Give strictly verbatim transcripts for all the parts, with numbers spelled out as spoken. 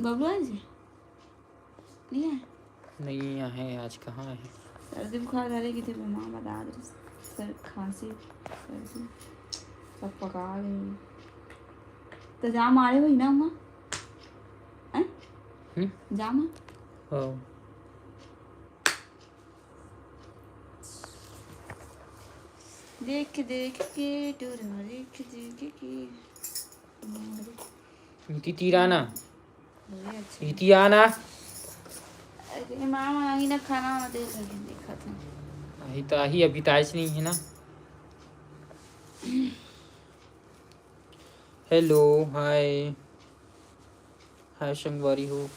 बबलू आज नहीं है। नहीं आहे, आज कहाँ आहे? सर्दी बुखार धरे कि थे, माँ बता दे। सर, खांसी, सर्दी, सब पका गए। तो जा मारे वही ना हुआ, हैं? हम्म? जा माँ। हाँ। देख देख के डोरा, देख देख के। इनकी तीराना। अरे अच्छा। इतियाना। अरे माँ, माँ, आही ना खाना वाना दे लगे, देखा था। आही तो आही, अभी तो आज नहीं है ना। हेलो, हाय। हाय संगवारी हो।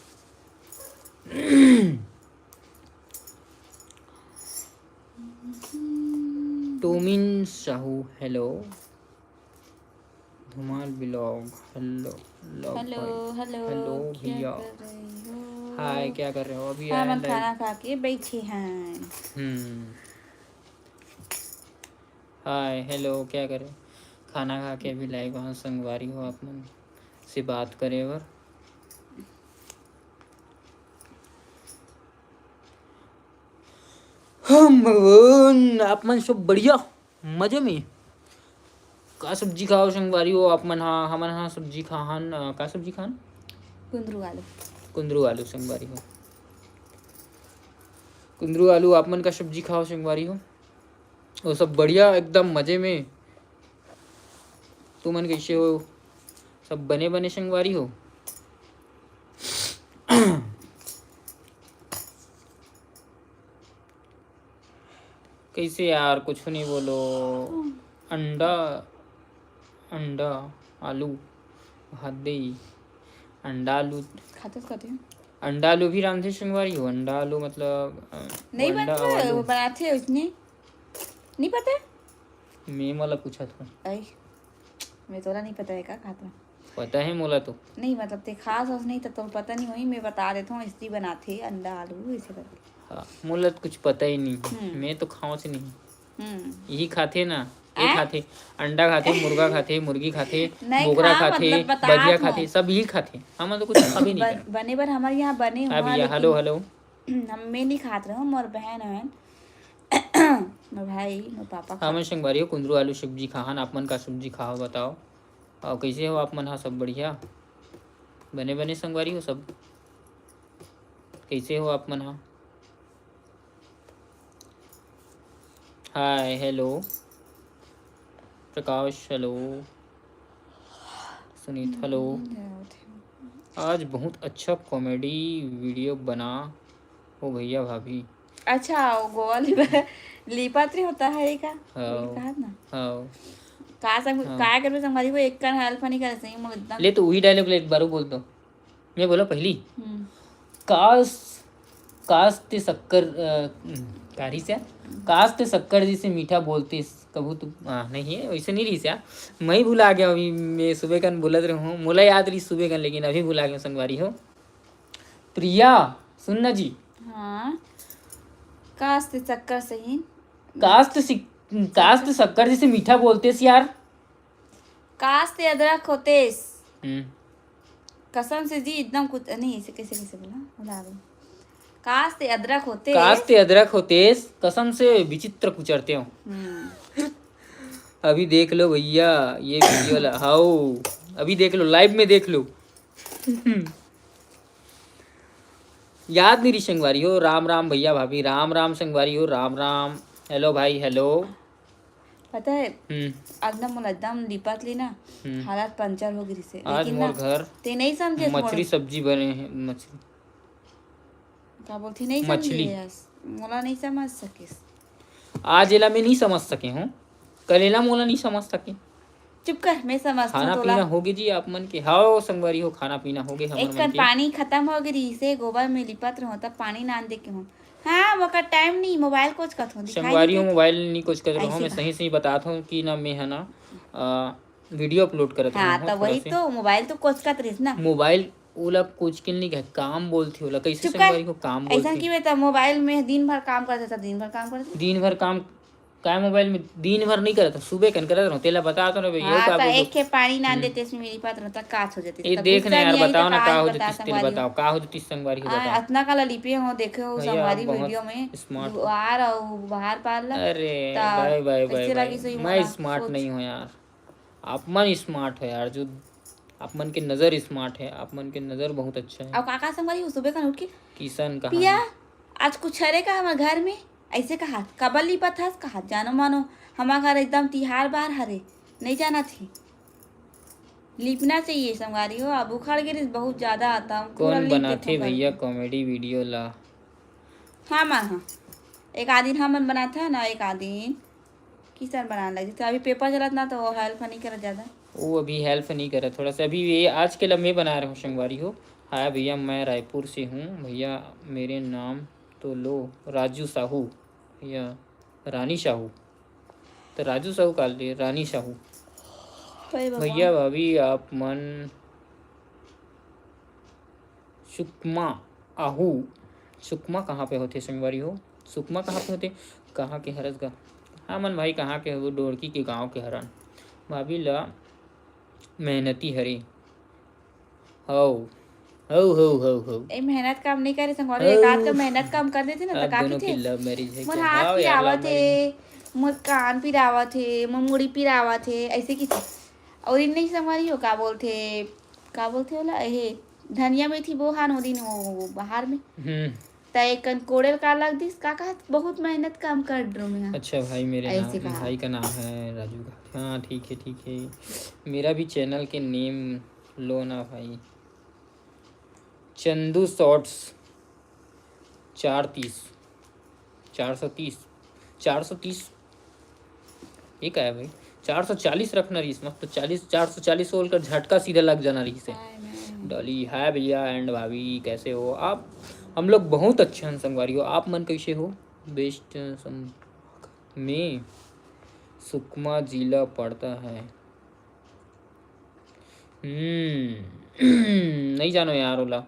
Tomin Sahu, hello. Dhumal blog, hello, love hello, भाई। हेलो, हेलो क्या भैया। कर रहे हो? हाय, क्या कर रहे हो? अभी हाँ, आया हम live। खाना खा के बैठे हैं। हम्म। हाय, हेलो, क्या कर रहे हो? खाना खा के अभी live आए संगवारी हो, आप मन से बात करे बर। हम, आप मन सब बढ़िया? मजे में। का सब्जी खाओ संगवारी हो आप मन हा? हमन हा सब्जी खाहन, अ, का सब्जी खान? कुंदरू आलू। कुंदरू आलू संगवारी हो। कुंदरू आलू, आप मन का सब्जी खाओ संगवारी हो? वो सब बढ़िया, एकदम मजे में। तुमन कैसे हो? सब बने बने संगवारी हो? कैसे यार, कुछ नहीं बोलो। अंडा, अंडा, आलू, भात दे, अंडा आलू। खाते तो खाते हैं। अंडा आलू भी रांधे संगवारी हो? अंडा आलू मतलब, अ, नहीं वो अंडा बनता है, आलू। वो बनाते हैं उसने। नहीं पता है? मैं मला पूछत हूँ। आई, मैं तोला नहीं पता है का खात में? पता है मोला तो। नहीं, मतलब, ते खास वास नहीं, तो तोला पता नहीं होही। मैं बता देता हूँ, इसती बनाते अंडा आलू ऐसे करके। हाँ, मोला तो कुछ पता ही नहीं। हम्म। मैं तो खाओ से नहीं। हम्म। यही खाते ना, ये आ? खाते, अंडा खाते, मुर्गा खाते, मुर्गी खाते, नहीं बोकरा खा, खाते, मतलब, बता बधिया तुम। खाते, सब यही खाते। हम तो कुछ खाबे नहीं बन-, करन। बने बर हमारे यहाँ बने अब हुआ, ये, लेकिन हेलो, हेलो। हम, मैं नहीं खात रहूँ, मोर बहन है, मोर भाई, मोर पापा खाते। हमन संगवारी हो कुंदरू आलू सब्जी खाहन, आप मन का सब्जी खाओ बताओ। और कैसे हो आप मन हा? सब बढ़िया? बने बने संगवारी हो सब? कैसे हो आप मन हा? हाय, हेलो। प्रकाश, हेलो। सुनीत, हेलो। आज बहुत अच्छा comedy video बना हो भैया भाभी। अच्छा, वो गोवा लिपा-, लिपात्री होता है का? हाँ। वही कहा ना? हाँ। का संग-, हाँ। का करबे संगवारी हो, एक कन help नहीं करे सही, मोर एकदम ले तो वही dialogue ले एक बार बोल दो। मैं बोला पहली। हम्म। काश, काश ते शक्कर, अ, का रहिस या? काश ते शक्कर जैसे मीठा बोलते कभू तू, आ, नहीं है, वैसे नहीं रहिस या। मैं ही भुला गया अभी, मैं सुबह कन बोलत रहूँ, मोला याद रही सुबह कन, लेकिन अभी भुला गया संगवारी हो। प्रिया, सुन ना जी। हाँ। काश ते शक्कर सही। काश ते सिक-, काश ते शक्कर जैसे मीठा बोलते यार। काश ते अदरक होतेस। हम्म। कसम से जी, एकदम कुछ नहीं, इसे कैसे, कैसे बोला? भुला गई। काश ते अदरक होतेस। काश ते अदरक होतेस, कसम से विचित्र कुचरते हो। हम्म। अभी देख लो भैया, ये video ला, हाओ, अभी देख लो, live में देख लो। याद नहीं रही संगवारी हो। राम राम भैया भाभी, राम राम संगवारी हो, राम राम। हेलो भाई, हेलो। पता है, हम्म। आज ना मोला एकदम लिपत ली ना, हम्म। हालत पंचर हो गई से। आज लेकिन मोर ना, घर ते नहीं समझे मछली मोर सब्जी बने है, मछली। का बोलती, नहीं मछली। समझे यार, मोला नहीं समझ सकिस। आज एला मैं नहीं समझ सके हूँ, कल एला मोला नहीं समझ सके। चुप कर, मैं समझ खाना पीना होगे जी आप मन के? हाओ संगवारी हो, खाना पीना होगे हमर एक मन कन के। पानी खत्म हो गई से, गोबर में लिपत रहो, तब पानी नान दे के हूँ। हाँ, ओकर टाइम नहीं, मोबाइल कोचकत हूँ, दिखाई संगवारी हो, मोबाइल नहीं कोचकत रहो, ऐसे मैं का? सही सही बतात हूँ कि ना, मैं है ना, आ, video upload करत हाँ, रहूँ, तो थोड़ा वही से। तो, मोबाइल तो कोचकत रहिस ना। मोबाइल ओला कोचकिन नहीं कहे, काम बोलथे ओला। कैसे चुप कर। संगवारी हो, काम ऐसा बोलथे। की बेटा, मोबाइल में दिन भर काम करते, सब दिन भर काम करते। दिन भर काम काय मोबाइल में दिन भर नहीं करत, सुबह कन करत रहूं, तेला बता तो ना भैया, हाँ, का त बोल एक के पानी ना हम्म। देते, इसमें मेरी बात रहता, काच हो जाती। ये तब देख गुस्सा ना यार, नहीं आई, बताओ तो ना, का का हो ही जाती, बता तेरे संगवारी बताओ, हो। का हो जाती संगवारी हो, हाँ, बताओ। अतना काला लिपे हो, देखे हो भैया, संगवारी बहुत वीडियो में, smart हो। दुआर और बाहर पार ला। अरे, त भाई, भाई, भाई, कैसे भाई, लगी सही मैं मोला? Smart सोच। नहीं हूँ यार, आप मन smart हो यार, जो आप मन के नजर smart है, आप मन के नजर बहुत अच्छा है। और काका संगवारी हो, सुबह का उठ के, किशन कहाँ पिया, है? आज कुछ हरे का हमर घर में? ऐसे कहा, "कबर लिपत हस?" कहा, "जानो मानो, हमार घर एकदम तिहार बार हरे, नहीं जाना थी।" लिपना चाहिए संगवारी हो, अब उखड़ गिरिस बहुत ज्यादा आता, हम पूरा कौन लिप बनाथे देथन घर भैया में। Comedy video ला? हाँ माँ, हाँ, एक आदिन हमन बनाथे ना, एक आदिन किशन बनाने लग जथे। अभी paper चलत ना, तो वो help नहीं करत ज्यादा। वो अभी help नहीं करत थोड़ा सा। अभी ये आज के लम्हे बना रहे हो संगवारी हो। हाय भैया, मैं रायपुर से हूँ। भैया, मेरे नाम तो लो, राजू साहू या रानी साहू। तो राजू साहू काल ले, रानी साहू। अरे बाबा। भैया, भाभी, आप मन सुकमा आहू। सुकमा कहाँ पे होथे संगवारी हो? सुकमा कहाँ पे होथे? कहाँ के हरस गा? हाँ मन भाई, कहाँ के हो? डोरकी के गांव के हरन। भाभी ला मेहनती हरे। हौ, हौ, हौ, हौ, हौ। ए, मेहनत काम नहीं करे संगवारी, हौ। एक आध का मेहनत काम कर देते ना, तो आप काफी दोनों थे। की love marriage है मोर क्या? हाथ हाँ यार, पिरावत love marriage। हे, मोर कान पिरावत हे, मोर मुड़ी पिरावत हे, ऐसे की थे। और इन नहीं संगवारी हो, का बोलथे, का बोलथे ओला, एहे, धनिया मेथी बोहान ओ दिन वो बाहर में। हम्म। त एक कन कोड़े का लग दिस, का कहत, बहुत मेहनत काम कर डरो में। अच्छा भाई, मेरे ऐसे नाम, कहा। भाई का नाम है राजू का। हाँ, ठीक है, ठीक है। मेरा भी channel के name लो ना भाई। चंदू Shorts, चार तीस, चार सौ तीस, चार सौ तीस, ये का है भाई? चार सौ चालीस रखना रहीस, मत तो चालीस, चार सौ चालीस बोलकर झटका सीधा लग जाना रहीस है। हाय, हाय। डॉली, हाय भैया and भाभी, कैसे हो आप? हम लोग बहुत अच्छे हैं संगवारी हो, आप मन कैसे हो? Best सं-, में सुकमा जिला पड़ता है। हम्म, नहीं जानो यार ओला।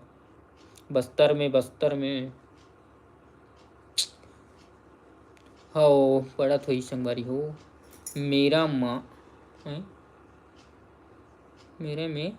बस्तर में, बस्तर में। हव, पड़त होही संगवारी हो। मेरा माँ, हैं? मेरे में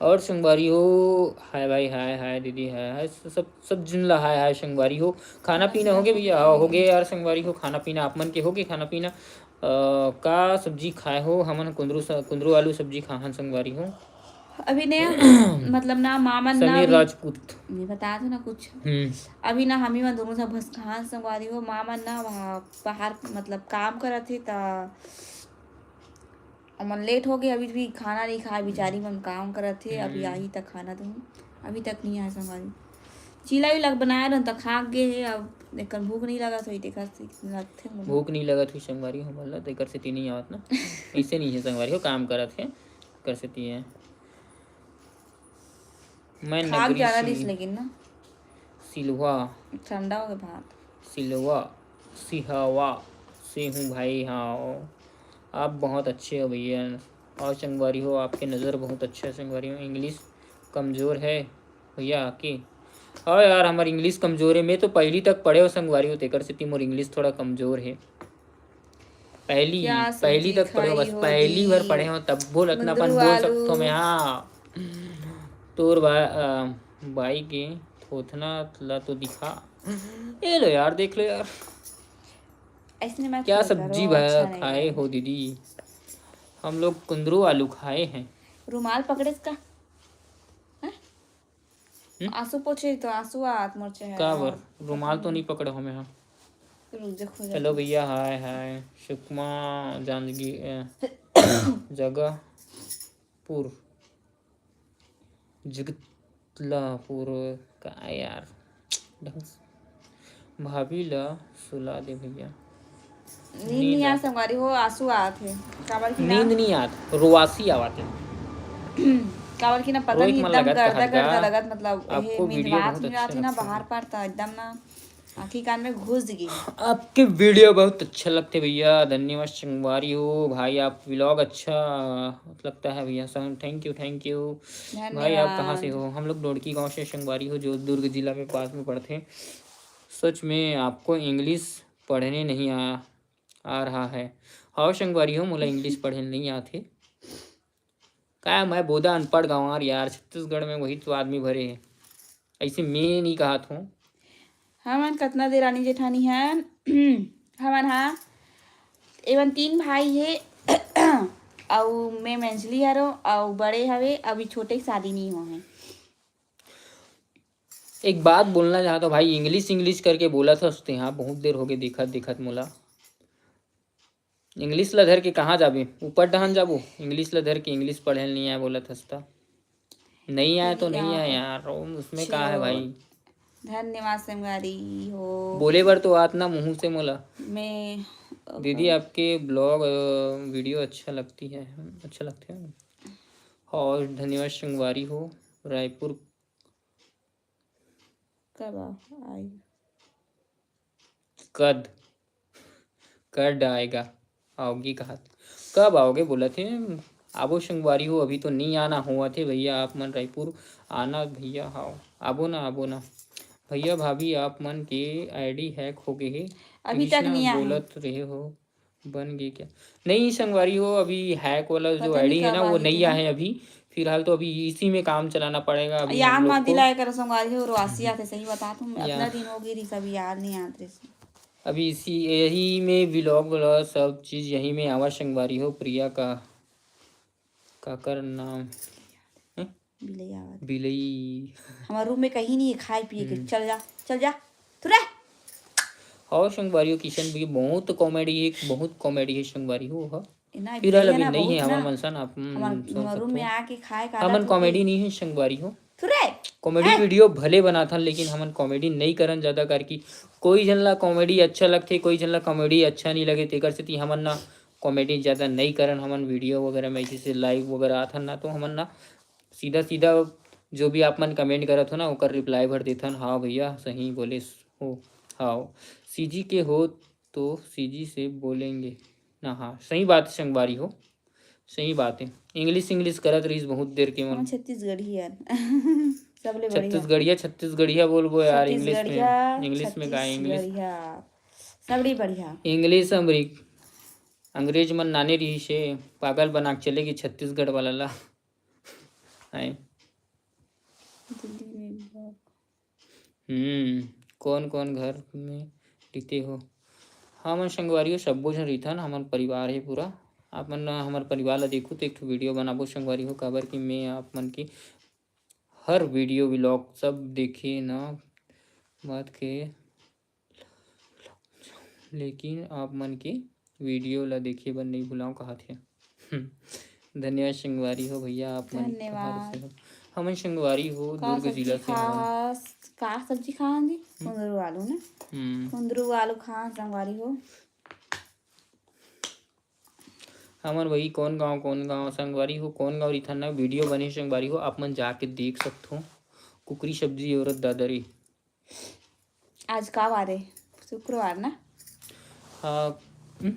और संगवारी हो, हाय भाई, हाय, हाय दीदी, हाय, हाय, स-, सब, सब जिन ला हाय, हाय संगवारी हो। खाना पीना हो गया भैया? हाँ, हो गया यार संगवारी हो, खाना पीना आप मन के हो गया खाना पीना? अ, का सब्जी खाए हो? हमन कुंदरू स-, कुंदरू आलू सब्जी खाहन संगवारी हो। अभी नया, मतलब ना, मामन ना समीर अभी राजपूत। ये बता दो ना कुछ। हम्म। अभी ना, हम ही मन दोनों सब बस खान संगवारी हो, मामन ना वहाँ बाहर, मतलब, काम करत हे, त हमन late हो गए, अभी भी खाना नहीं खाए, बेचारी मन काम करत हे, अभी हम्म। आही त खाना दूँ, अभी तक नहीं आए संगवारी। चीला वीला बनाए रहन त खा गे हे, अब एकर भूख नहीं लगत होही, तेकर से लगथे मोला। भूख नहीं लगत होही संगवारी हो, बोला, तेकर सेती नहीं आवत ना। ऐसे नहीं है संगवारी हो, काम करत हे, कर सेती है। मैं खा नगरी ज्यादा से दिस लेकिन ना। सिलवा। ठंडा हो गया भात। सिलवा, सिहावा से हूँ भाई। हाँ, आप बहुत अच्छे हो भैया। और संगवारी हो, आपके नज़र बहुत अच्छा है संगवारी हो। English कमज़ोर है भैया आपकी? हाँ यार, हमारी English कमज़ोर है। मैं तो पहली तक पढ़े हो संगवारी हो, तेकर सेती मोर English थोड़ा कमज़ोर है। पहली, क्या पहली सब्जी तक पढ़े हो, खाई बस पहली बार होगी? पढ़े हो, तब बोल, अतना अपन कुंदरू बोल आलू। सकथो मैं। हाँ, तोर बा-, अ, बाई के थोथना ला तो दिखा। ये लो यार, देख लो यार। ऐसने मत क्या खाया सब्जी करो, भा-, अच्छा नहीं खाए लगेगा। हो दीदी? हम लोग कुंदरू आलू खाए हैं। रुमाल पकड़े का? हैं? हम्म? आंसू पोछे तो आंसू आत मोर चेहरा। का बर? रुमाल तो नहीं पकड़े हो मैं, हाँ। रुक जा, खो जा। Hello भैया, हाय, हाय। सुकमा जानगी, अ, जगहपुर, जगतलापुर का यार, ढंग से। भाभी ला सुला दे भैया। नींद नींद नहीं आ आ- संगवारी हो, आंसू आत हे। काबर कि ना नींद नहीं आत, रोवासी आवत हे। काबर कि ना पता रोहित नहीं, मन एकदम लगत गर्दा कहा गर्दा गा, लगत, मतलब, आपको हे, video मिंदवात बहुत मिंदवात अच्छा ही ना लगता है। बाहर पर त एकदम ना आँखी कान में घुस गे। आपके वीडियो बहुत अच्छा लगते भैया, धन्यवाद संगवारी हो भाई, आप व्लॉग अच्छा लगता है भैया। थैंक यू, थैंक यू भाई। आप कहाँ से हो? हम लोग डोड़की गांव से संगवारी हो, जो दुर्ग जिला में पास में पड़ते। सच में आपको इंग्लिश पढ़ने नहीं आ आ रहा है? हाव संगवारी हो, मोला इंग्लिश पढ़े नहीं आथे। का मैं बोदा अनपढ़ गंवार यार, छत्तीसगढ़ में वही तो आदमी भरे है। ऐसे मैं नहीं कहा हूँ। हमन कतना देरानी जेठानी हन हमन हा एवन तीन भाई हे अउ मैं मंझली हरो अउ बड़े हवे, अभी छोटे के शादी नहीं हो है। एक बात बोलना चाहता हूँ भाई, इंग्लिश इंग्लिश करके बोलत हस ते, हाँ बहुत देर हो गए देखत देखत मोला। इंग्लिश ला धर के कहाँ जाबे? ऊपर डहान जाबो? इंग्लिश ला धर के इंग्लिश पढ़े नहीं आए बोलत हस त। नहीं आए तो नहीं आए यार, उसमें का है भाई। धन्यवाद संगवारी हो। बोले बर तो आत ना मुँह से मोला। मैं दीदी आपके ब्लॉग वीडियो अच्छा लगती है, अच्छा लगते हैं। और धन्यवाद संगवारी हो। रायपुर कब आई? कद कद आएगा? आओगी कहा? कब आओगे बोलत हे? आबो संगवारी हो, अभी तो नहीं आना हुआ थे भैया। आप मन रायपुर आना भैया। हाव, आबो ना, आबो ना भैया। भाभी आप मन के आईडी हैक हो गए हे, अभी तक नहीं आए। बोलत रहे हो, बन गए क्या? नहीं संगवारी हो, अभी हैक वाला जो आईडी है ना, वो नहीं आया है अभी। फिलहाल तो अभी इसी में काम चलाना पड़ेगा अभी। याद मत दिलाया करो संगवारी हो, रोआसी आते, सही बता तुम, इतना दिन हो गई रही, सब याद नहीं आते। अभी इसी, यही में व्लॉग व्लॉग सब चीज यही में आवा संगवारी हो। प्रिया का काकर नाम? बिलई आवत। बिलई। हमारे रूम में कहीं नहीं है खाए पिए के। चल जा, चल जा, तू रह। और संगवारी हो, किशन भी बहुत कॉमेडी है, बहुत कॉमेडी है संगवारी हो। ह इतना फिलहाल बिलई अभी ना, नहीं है बहुत ना। हमर मनसा ना, आप, हम्म, हमारे समझ हमारे रूम सकते में हो। आके खाए का हमन आदत हो कॉमेडी गई। नहीं है संगवारी हो। तू रह। कॉमेडी वीडियो भले बनाथन, लेकिन हमन कॉमेडी नहीं करन ज्यादा, करके कोई झन ला कॉमेडी अच्छा लगथे, कोई झन ला कॉमेडी अच्छा नहीं लगे, तेकर सेती हमन ना कॉमेडी ज्यादा नहीं करन। हमन वीडियो वगैरह में ऐसे से लाइव वगैरह आथन ना, तो हमन ना सीधा सीधा जो भी आप मन कमेंट करत हो ना, ओकर रिप्लाई भर देथन। हाँ भैया, सही बोले हो। हाँ, सीजी के हो तो सीजी से बोलेंगे ना। हाँ, सही बात है संगवारी हो, सही बात है। इंग्लिश इंग्लिश करत रहीस बहुत देर के मन। हम छत्तीसगढ़ी यार। सबले बढ़िया। छत्तीसगढ़िया, छत्तीसगढ़िया बोलबो यार, इंग्लिश में। छत्तीसगढ़िया, इंग्लिश में का, इंग्लिश। छत्तीसगढ़िया। सबले बढ़िया। इंग्लिश अमरीक, अंग्रेज मन नाने रहीस हे, पागल बना के चले गए छत्तीसगढ़ वाला ला। आए। दिल्ली में blog। हम्म, कौन कौन घर में रहिते हो? हमन संगवारी हो, सब्बो झन रहिथन, हमन परिवार हे पूरा। आप मन हमर परिवार ला देखू तो एक ठो वीडियो बनाबो संगवारी हो, काबर कि मैं आप मन के हर वीडियो व्लॉग सब देखे ना, बात के, लेकिन आप मन के वीडियो ला देखे बर नहीं भुलाओ कहत हे। धन्यवाद संगवारी हो भैया, आप मन धन्यवाद। कहाँ से हो? हमन संगवारी हो, का दुर्ग जिला सब्जी से हवन। खा का सब्जी खान जी? कुंदरू आलू ना। हम्म, कुंदरू आलू खान संगवारी हो। हमर वही कौन गांव, कौन गांव संगवारी हो, कौन गांव रिथन ना वीडियो बने संगवारी हो, आप मन जाके देख सकथो। कुकरी सब्जी औरत दादा रे। आज का वार है? शुक्रवार ना। हाँ। हम्म,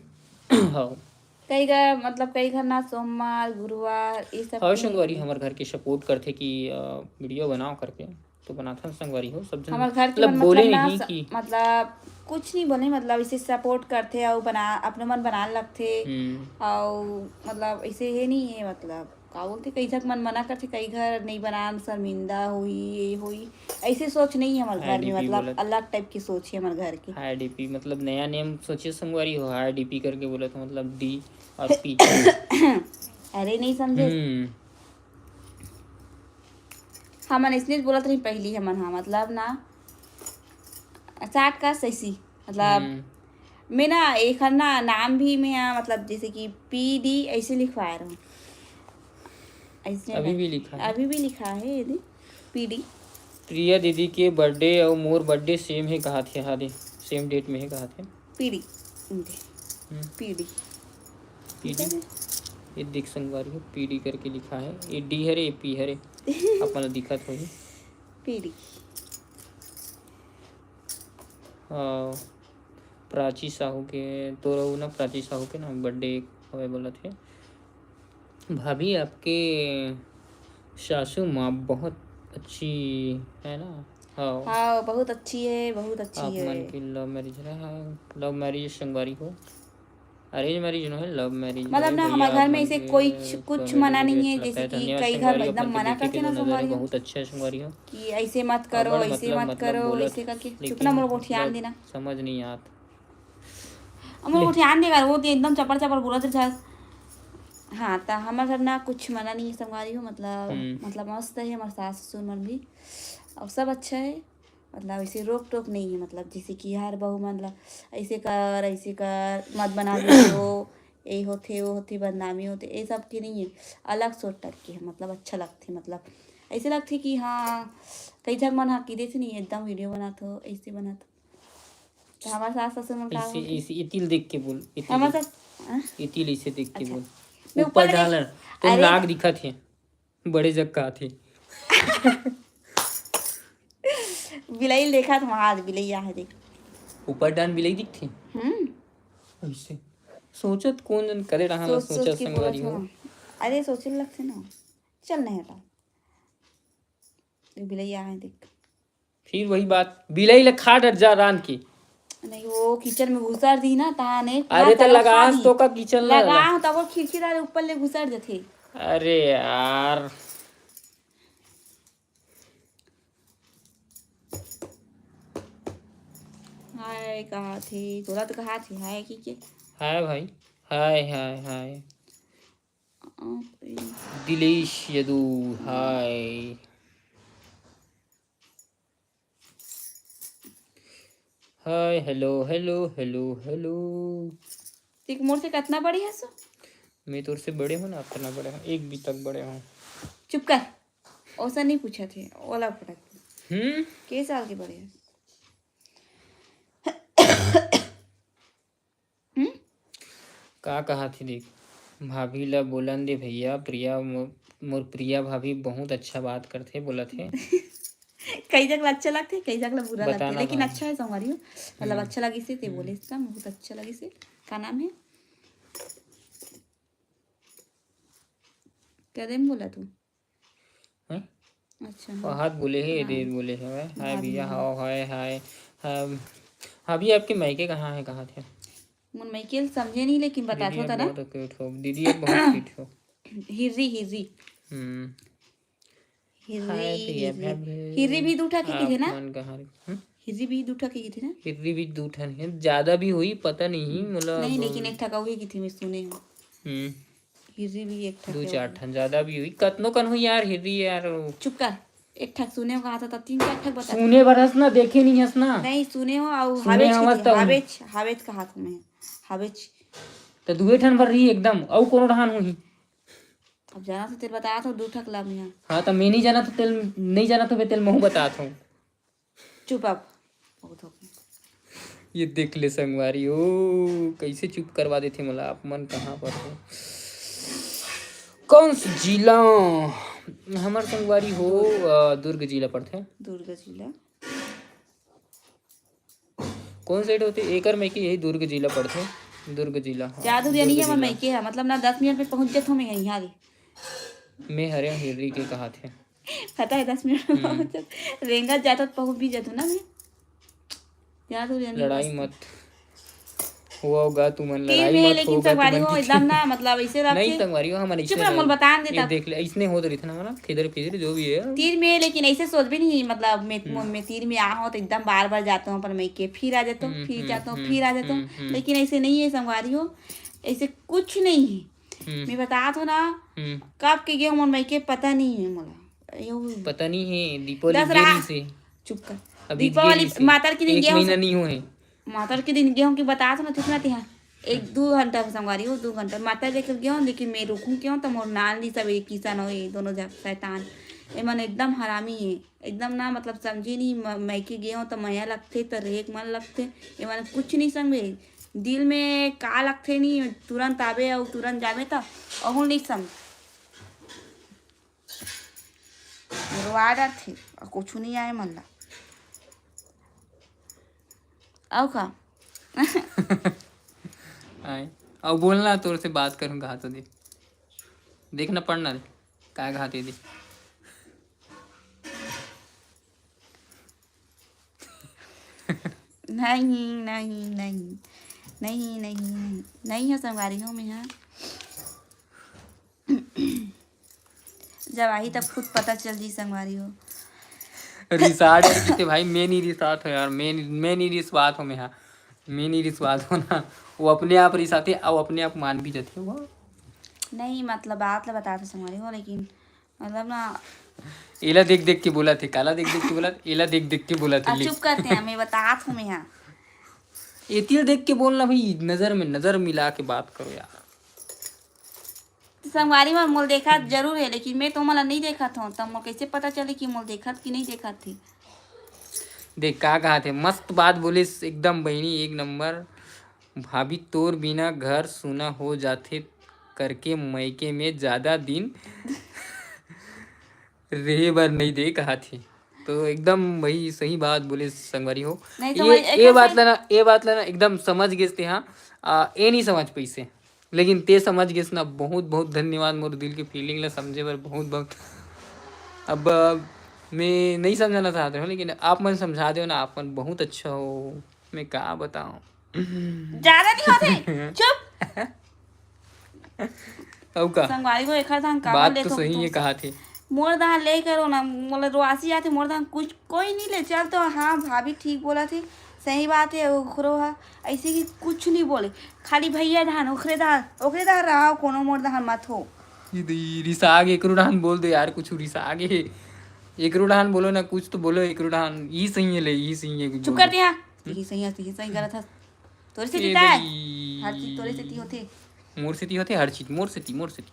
हाँ। कई घर मतलब कई घर ना सोमवार गुरुवार ये सब हाँ के- संगवारी हमर घर के सपोर्ट करथे कि अ, वीडियो बनाओ करके, तो बनाथन संगवारी हो सब झन। हमर घर के मतलब मन बोले मतलब ना नहीं स- कि मतलब कुछ नहीं बोले, मतलब इसे सपोर्ट करथे और बना अपने मन बनान लगथे। हम्म, और मतलब ऐसे ये नहीं है, मतलब का बोलते, कई झक मन मना करथे, कई घर नहीं बनान, शर्मिंदा होई, ये होई, ऐसे सोच नहीं है हमारे घर में। IDP मतलब बोलत। अलग टाइप की सोच है हमारे घर की। हाय डीपी मतलब नया नेम सोचे संगवारी हो, हाय डीपी करके बोला था, मतलब डी और पी। अरे नहीं समझे, हम्म, हमन इसने बोलत रही पहली, हमन हाँ मतलब ना शॉर्ट का सैसी मतलब हम्म, मैं ना एक हर ना नाम भी मैं हाँ, मतलब जैसे कि पी डी ऐसे लिखवाए रहूँ। ऐसे अभी ना- भी लिखा है। अभी भी लिखा है यदि पी डी। प्रिया दीदी के बर्थडे और मोर बर्थडे सेम है कहा थे, हाँ दे, सेम डेट में है कहा थे। पी डी हम्म। पी डी पीडी, ये दिख संगवारी हो, पीडी करके लिखा है। ये डी हरे, ये पी हरे, अपन ला दिखत होही। पी डी। अ, प्राची साहू के, तोर अउ ना प्राची साहू के ना बर्थडे हवे बोलत हे। भाभी, आपके सासू माँ बहुत अच्छी है ना? हाँ। हाँ, बहुत अच्छी है, बहुत अच्छी आप है। मन की लव मैरिज रहा, लव मैरिज संगवारी हो, अरेंज मैरिज नो है, लव मैरिज मतलब ना, हमारे घर में ऐसे कोई च-, कुछ मना नहीं है, जैसे कि कई घर एकदम मना करते ना संगवारी हो बहुत अच्छे संगवारी हो। कि ऐसे मत करो, अब्बड़ ऐसे मतलब, मत मतलब करो, बोलत, ऐसे करके। चुप ना, मोर गोठियान देना। समझ नहीं आत। अब मोर गोठियान देगा, वो तो एकदम चपर चपर बोलत रहिथे। हाँ, त हमर घर ना कुछ मना नहीं है संगवारी हो, मतलब, हम्म। मतलब मस्त है हमारे सास ससुर मन भी, और सब अच्छा है। मतलब ऐसे रोक टोक नहीं है, मतलब जैसे कि हर बहू मन ला ऐसे कर, ऐसे कर, मत बना वीडियो, ये होथे, वो होथे, बदनामी होथे, ये सब के नहीं है। अलग सोच टाइप के है, मतलब अच्छा लगथे, मतलब ऐसे लगथे कि हाँ, कई झन मन हा कि देखे नहीं, एकदम वीडियो बनात हो, ऐसे बनात हो। तो हमारे सास ससुर मन का इसे, होथे? इसे इतिल देख के बोल, इतिल हमारे देख। सास, हाँ? इतिल इसे देख के अच्छा। बोल। मैं ऊपर ऊपर देख, डाल, तुम अरे। नाक दिखत हे, बड़े जग का थे। बिलाई देखा था आज, बिलैया है देख। ऊपर डान बिलाई दिखथे। हम्म। ऐसे सोचत कौन जन करे रहा ना, सोच, सोच सोचत के संगवारी बोलत हो। हूँ। अरे सोचे लगथे ना, चल नहीं हटा। ये बिलैया है देख। फिर वही बात, बिलाई ले खा डर जा रान की। नहीं, वो किचन में घुसर दी ना, तहां ने अरे, तो लगा तो का किचन ला लगा, तब वो खिड़की डाले ऊपर ले घुसर जथे। अरे यार। हाय कहा थे, तोला तो कहा थे हाय की के। हाय भाई, हाय, हाय, हाय। आप दिलेश यदु, हाय। हाय, हेलो, हेलो, हेलो, हेलो। देख, मोर से कितना बड़े हस? मैं तोर से बड़े हूँ ना, कितना बड़े हूँ, एक भी तक बड़े हूँ। चुप कर, ओसा नहीं पूछा थे, ओला पटक। हम्म? के साल के बड़े हस? हम्म? का कहा थी देख, भाभी ला बोलन दे भैया, प्रिया मो-, मोर प्रिया भाभी बहुत अच्छा बात करथे, बोलत हे। कई जगह अच्छा लगथे, कई जगह बुरा लगथे, बताना लेकिन भाभी। अच्छा है संगवारी हो, मतलब हम्म। अच्छा लगिस हे, ते हम्म। बोले इसका बहुत अच्छा लगिस हे। का नाम है? कदे में बोला तू? हैं? अच्छा, हाँ। हाथ बोले हे, हाँ। दे बोले हे, हाय हाथ भैया, बोले। हाओ, हाय, हाय, हाय। हाँ भैया, आपके मायके कहाँ है, कहाँ थे? मोर मायके ल समझे नहीं, लेकिन बता दीदी, थो आप तना। बहुत cute हो। दीदी, आप बहुत cute हो। हिर्री, हिर्री। हम्म। हिर्री, हाय भैया, हिर्री। भाभी। हिर्री भी दू ठा के आप किथे ना? मन कहाँ रे? हम्म? हिर्री भी दू ठा के किथे ना? हिर्री भी दू ठन है, ज्यादा भी हुई, पता नहीं, मतलब नहीं, लेकिन एक ठा का हुई किथे, मैं सुने हूँ। हम्म। हिर्री भी एक ठा दू के चार होथे। ठन ज्यादा भी हुई, कतनो कन हुई यार, हिर्री यार। चुप कर, एक ठक सुने हो कहा था, तब तीन चार ठक बता। सुने बर हस ना, देखे नहीं हस ना। नहीं, सुने हो, अउ सुने हवेच हवस किथे, तब। हवेच, हवेच कहा था मैं, हवेच। तो दुए ठन बर रही एकदम, अउ कोनो डहान हुई। अब जाना तो तेल बता था, दू ठक ला मैं। हाँ, तो मैं नहीं जाना तो तेल, नहीं जाना तो मैं तेल महू बता था। चुप अब, बहुत हो गया। ये देख ले संगवारी हो, कैसे चुप करवा देथे मोला, आप मन कहाँ पर हो? कौन सा जिला? हमर संगवारी हो, अ, दुर्ग जिला पड़थे। दुर्ग जिला। कौन side होथे? एकर मायके यही दुर्ग जिला पड़थे। दुर्ग जिला, हाँ, जादू दुर्ग देनी है, जिला। मायके है, मतलब ना दस मिनट में पहुँच जथो मैं यहाँ रे। मैं हरे हिर्री के कहा थे। पता है, दस मिनट में हम्म। पहुँच जात, रेंगत जात तो पहुँच भी जात ना मैं। जादू देनी लड़ाई मस्त। मत होगा तुमन, तीर लड़ाई में मत लेकिन होगा संगवारी तुमन हो, की एकदम ना, मतलब, ऐसे नहीं, रखे। संगवारी हो, हमन चुप ऐसे रह, मोल रहे। बतान दे ये तब। देख ले, ऐसने होत रहिथे ना, मतलब, खिदर पिदर जो भी है। तीर में, लेकिन ऐसे सोच भी नहीं, मतलब, मैं, हम्म। मैं तीर में आ हो तो एकदम बार बार जाता हूँ, पर मैं के फिर आ जाता हूँ, हम्म, फिर हम्म, जाता हूँ, हम्म, फिर आ जाता हूँ। हम्म, हम्म। लेकिन ऐसे नहीं है संगवारी हो, ऐसे कुछ नहीं है। हम्म। मैं बता तो ना, हम्म। कब के गए मोर मायके पता नहीं है मोला। यो पता नहीं है, दीपावली दसरा। देरी से। चुप कर। अभी दीपावली देरी से। मातर के दिन एक गए हो महीना सब। नहीं हुए। मातर के दिन गेहूं के बतात हो ना, चुप ना तिहा। एक दू घंटा संगवारी हो, दू घंटा मातर लेके गेहूं, लेकिन मैं रुकूं क्यों? तो मोर नान दी सब एक किसान हो, ये दोनों जग शैतान, ये मन एकदम हरामी है, एकदम ना, मतलब, समझे नहीं। म-, मैके गेहूं तो मया लगथे, तो रेख मन लगथे, ये मन कुछ नहीं समझे। दिल में का लगथे नहीं, तुरंत आवे और तुरंत जावे, तो अहू नहीं समझ। रोआ डरथे, और कुछ नहीं आए मन ला। अउ का? आए, अउ बोलना, तोर से बात करूँ कहा तो दे, देखना पड़ना रे, का कहा दे दे। नहीं, नहीं, नहीं, नहीं, नहीं, नहीं, नहीं हो संगवारी हो, मैं हाँ। जब आही तब खुद पता चल जी संगवारी हो। रिसात के भाई, मैं नहीं रिसात हो यार, मैं नहीं, मैं नहीं रिसवात हो, मैं हाँ, मैं नहीं रिसवात हो ना। वो अपने आप रिसाते, अउ अपने आप मान भी जाते वो। नहीं, मतलब बात ला बता तो संगवारी हो, लेकिन मतलब ना। एला देख देख के बोला थे, काला देख देख के बोला थे, एला देख देख के बोला थे, आ, ले। चुप करते हैं, मैं बतात हूँ मैं हाँ। एतिल देख के बोलना भाई, नजर में नजर मिला के बात करो यार। संगवारी मन मोल देखत जरूर है, लेकिन मैं तो मोला नहीं देखत हूँ, तब मोल कैसे पता चले कि मोल देखत कि नहीं देखत थे? देख का कहा थे, मस्त बात बोलिस एकदम बहिनी, एक नंबर। भाभी तोर बिना घर सुना हो जाथे करके मइके में ज्यादा दिन रहे बर नहीं दे कहा थे। तो एकदम वही सही बात बोले संगवारी हो। नहीं, ये, संगवारी, ये एक बात सही ला ना, ये बात ला ना एकदम समझ गेस ते हाँ। आ, ये नहीं समझ पैसे, लेकिन ते समझ गेस ना, बहुत बहुत धन्यवाद मोर दिल के फीलिंग ला समझे बर, बहुत बहुत। अब मैं नहीं समझाना चाहते हो, लेकिन आप मन समझा दो ना, आप मन बहुत अच्छा हो, मैं का बताऊं। ज्यादा नहीं होते, चुप। अउ का? संगवारी हो, एखर धान काबर बात तो लेथो सही तुम? ये कहा थे। मोर धान ले करो ना, मोला रोआसी आथे, मोर धान कुछ कोई नहीं ले। चल तो हाँ, भाभी ठीक बोला थे, सही बात है। ओखरो हा ऐसे कि कुछ नहीं बोले, खाली भैया धान, ओखरे धान, ओखरे धान रहा, कोनो मोर धान मत हो। ये दे, रिसागे एकरो डाहन बोल दे यार, कुछ रिसागे। एकरो डाहन बोलो ना, कुछ तो बोलो एकरो डाहन। ई सही है ले, ई सही है, कुछ चुप बोल कर दे। दिया। हम्म? यही सही है, यही सही गलत है। तोरे से ए तिता है। दई। हर चीज तोरे से ती होथे। मोर से ती होथे, हर चीज मोर से ती, मोर से ती।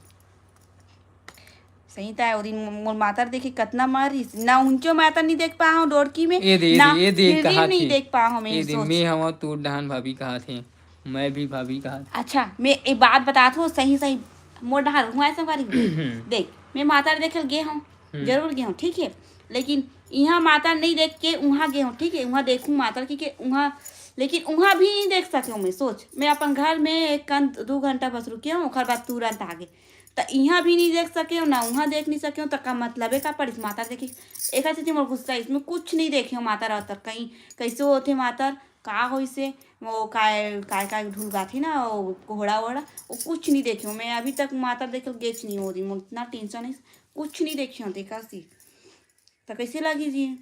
सही ता है, वो दिन मो-, मोर मातर देखे कतना मारिस। ना ऊंचो मातर नहीं देख पा हूँ डोरकी में, ए दे, ए ना दे, ए दे, हिरनी कहा नहीं थे। देख पा हूँ मैं, ए दे, सोच। मैं हवा तोर डाहन भाभी कहा थे। मैं भी भाभी कहा। अच्छा, मैं एक बात बतात हूँ, सही सही मोर डहार हुआ है संगवारी हो। देख, मैं माता देखे गे हूँ, हम्म। जरूर गे हूँ, ठीक है, लेकिन यहाँ माता नहीं देख के वहाँ गे हूँ, ठीक है, वहाँ देखूँ माता की के वहाँ, लेकिन वहाँ भी नहीं देख सके हूँ मैं। सोच, मैं अपन घर में एक घंट-, दू घंटा बस रुके हूँ, ओकर बाद तुरंत आगे। त यहाँ भी नहीं देख सके हूँ, ना वहाँ देख नहीं सके हूँ, त का मतलब है का पड़िस माता देखे? एक सेती मोर गुस्सा, इसमें कुछ नहीं देखे हूँ माता रहतर, कहीं कैसे होते माता, का होइसे, वो काय, काय, काय ढुलगाथे ना, वो कोहड़ा वोहड़ा, वो कुछ नहीं देखे हूँ मैं। अभी तक माता देखे गेच नहीं हो रही, मोर इतना टेंशन है, कुछ नहीं देखे हूँ, देखा सी। तो कैसे लगी जी?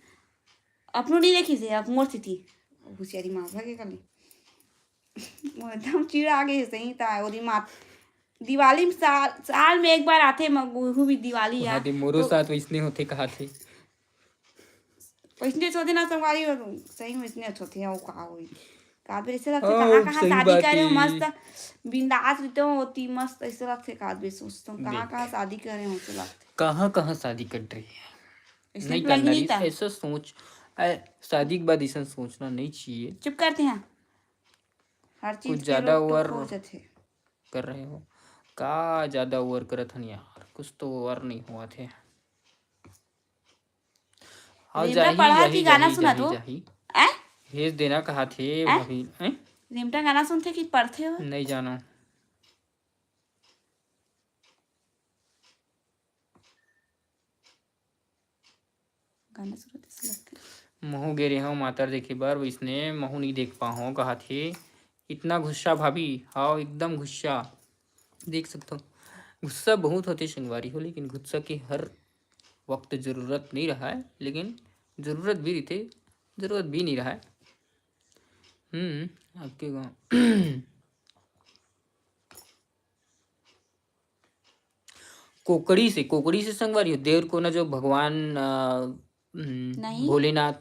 अपनो नहीं देखी से, अब मोर सेती। होशियारी मार भागे कली। वो एकदम चिड़ आ गई सही था, वो दी मात-, दिवाली में साल, साल में एक बार आथे, म-, वो भी दिवाली वहाँ यार। दे मोरो तो साथ वैसने होथे कहा थे। वैसने होथे ना संगवारी हो, सही में वैसने होथे, वो का होई? का बेर ऐसे लगथे, ओ, कहाँ, कहाँ सही शादी बात करे हो, हे। मस्त बिंदास रहते हो, होती मस्त ऐसे लगथे, का बेर सोचते हो, कहाँ, देख। कहाँ शादी करे हो, ऐसे लगथे। कहाँ, कहाँ शादी कर रही है? ऐसे नहीं करना लगी रही, था। ऐसा सोच, ऐ, शादी के बाद ऐसा सोचना नहीं चाहिए। चुप करते हैं। हर चीज कुछ के ज्यादा रोक टोक over हो जाथे। कर रहे हो। का ज्यादा over करत हन यार, कुछ तो over नहीं हुआ थे। हाँ, रेमटा जाही, पढ़ा जाही, कि गाना जाही, सुना जाही, तो? जाही। ऐ? भेज देना कहा थे ऐ? भाभी, ऐ? रेमटा गाना सुनथे कि पढ़थे हो? नहीं जानो। गाना सुनत ऐसे लगथे। महू गे रेहव मातर देखे बर, वइसने महू नइ देख पाहव, कहाथे। इतना गुस्सा भाभी, हाव, एकदम गुस्सा। देख सकथव, गुस्सा बहुत होथे संगवारी हो, लेकिन गुस्सा के हर वक्त जरूरत नइ रहय, लेकिन जरूरत भी रहिथे, जरूरत भी नइ रहय। हम्म, आपके गाँव कोकड़ी से, कोकड़ी से संगवारी हो, देवरकोना जो भगवान, अ, हम्म, नहीं। भोलेनाथ।